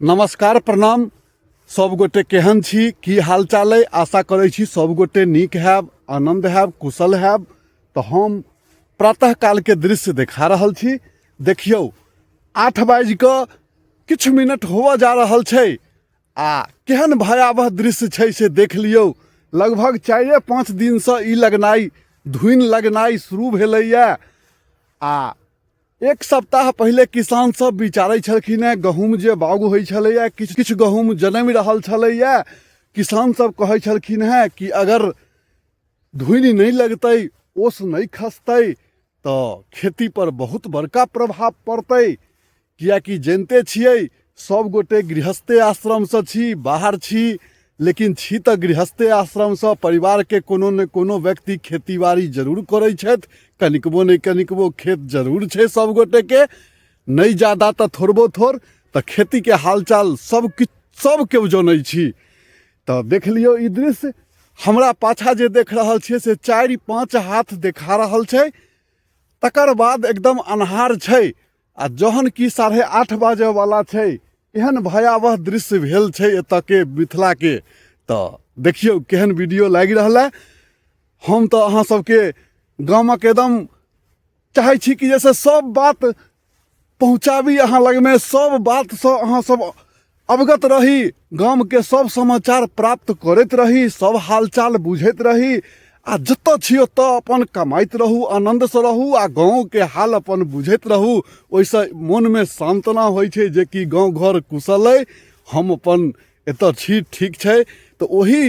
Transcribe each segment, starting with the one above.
नमस्कार प्रणाम सब गोटे केहन छी की हाल चाल अइ आशा करै छी सब गोटे नीक हैब आनन्द हैब कुशल हैब तऽ हम प्रातः कालके दृश्य देखा रहल छी देखियौ 8 बाजि कऽ किछु मिनट होबऽ जा रहल छै आ केहन भयावह दृश्य छै से देख लियौ लगभग 4-5 दिनसँ ई लगनाइ धुनि लगनाइ शुरू भेलैए आ एक सप्ताह पहिले किसान सब विचारै छलखिन हेँ गहूँम जे बाउग होइ छलैए किछु किछु गहूँम जनमि रहल छलैए किसान सब कहै छलखिन हेँ कि अगर धुनि नहि लगतै ओस नहि खसतै तऽ खेतीपर बहुत बड़का प्रभाव पड़तै किएकि जनिते छियै सब गोटे गृहस्थे आश्रमसँ छी बाहर छी लेकिन छी तऽ गृहस्थे आश्रमसँ परिवारके कोनो ने कोनो व्यक्ति खेतीबाड़ी जरूर करै छथि कनिकबो नहि कनिकबो खेत जरूर छै सब गोटेके नहि जादा तऽ थोड़बो थोड़ तऽ खेतीके हालचाल सब किछु सब केओ जनै छी तऽ देख लियौ ई दृश्य हमरा पाछा जे देख रहल छियै से 4-5 हाथ देखा रहल छै तकर बाद एकदम अन्हार छै आ जहन कि 8:30 बाजऽवला छै एहन भयावह दृश्य भेल छै एतऽके मिथिलाके तऽ देखियौ केहन वीडियो लागि रहल है हम तऽ अहाँ सबके गामक एकदम चाहै छी कि जैसे सब बात पहुँचाबी अहाँ लगमे सब बातसँ अहाँ सब अवगत रही गामके सब समाचार प्राप्त करैत रही सब हालचाल बुझैत रही आ जतऽ छी ओतऽ अपन कमाइत रहू आनन्दसँ रहू आ गाँवके हाल अपन बुझैत रहू ओहिसँ मोनमे सान्त्वना होइ छै जेकि गाँव घर कुशल अइ हम अपन एतऽ छी ठीक छै तऽ ओही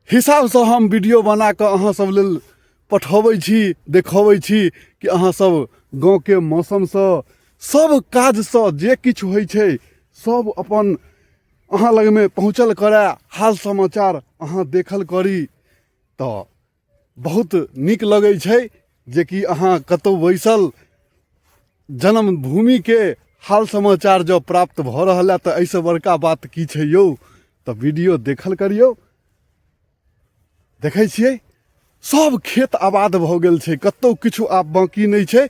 हिसाबसँ हम वीडियो बना कऽ अहाँ सब लेल पठबै छी देखबै छी कि अहाँ सब गाँवके मौसमसँ सब काजसँ जे किछु होइ छै सब अपन अहाँ लगमे पहुँचल करए हाल समाचार अहाँ देखल करी तऽ बहुत नीक लगै छै जेकि अहाँ कतहु बैसल जन्मभूमिके हाल समाचार जँ प्राप्त भऽ रहल है तऽ एहिसँ बड़का बात की छै यौ तऽ वीडियो देखल करियौ देखै छियै सब खेत आबाद भऽ गेल छै कतहु किछु आब बाँकी नहि छै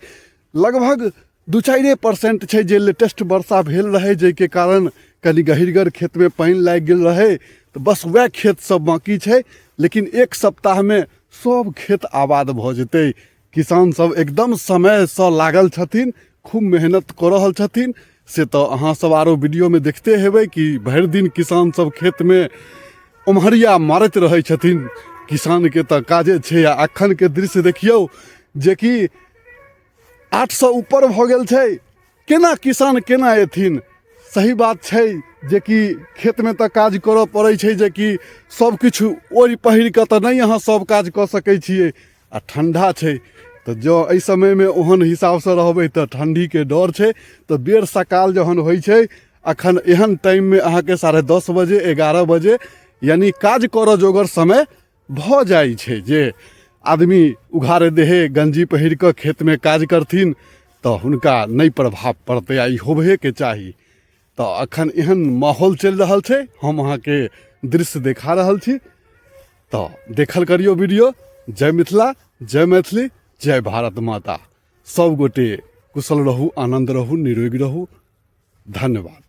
लगभग 2-4% छै जे लेटेस्ट वर्षा भेल रहै जाहिके कारण कनि गहिरगर खेतमे पानि लागि गेल रहै तऽ बस वएह खेत सब बाँकी छै लेकिन एक सप्ताहमे सब खेत आबाद भऽ जेतै किसान सब एकदम समयसँ लागल छथिन खूब मेहनत कऽ रहल छथिन से तऽ अहाँ सब आरो वीडियोमे देखते हेबै कि भरि दिन किसान सब खेतमे ओम्हरिया मारैत रहै छथिन किसानके तऽ काजे छै आ अखनके दृश्य देखियौ जेकि 800 ऊपर भऽ गेल छै केना किसान केना एथिन सही बात छै जेकि खेतमे तऽ काज करऽ पड़ै छै जेकि सब किछु ओढ़ि पहिर कऽ तऽ नहि अहाँ सब काज कऽ सकै छियै आ ठण्डा छै तऽ जँ एहि समयमे ओहन हिसाबसँ रहबै तऽ ठण्डीके डर छै तऽ बेर सकाल जहन होइ छै अखन एहन टाइममे अहाँके 10:30 बजे 11 बजे यानि काज करऽ जोगर समय भऽ जाइ छै जे आदमी उघारे देहे गंजी पहिर कऽ खेतमे काज करथिन तऽ हुनका नहि प्रभाव पड़तै आ ई होबहेके चाही तऽ अखन एहन माहौल चलि रहल छै हम अहाँके दृश्य देखा रहल छी तऽ देखल करियौ वीडियो जय मिथिला जय मैथिली जय भारत माता सब गोटे कुशल रहू आनन्द रहू निरोगी रहू धन्यवाद।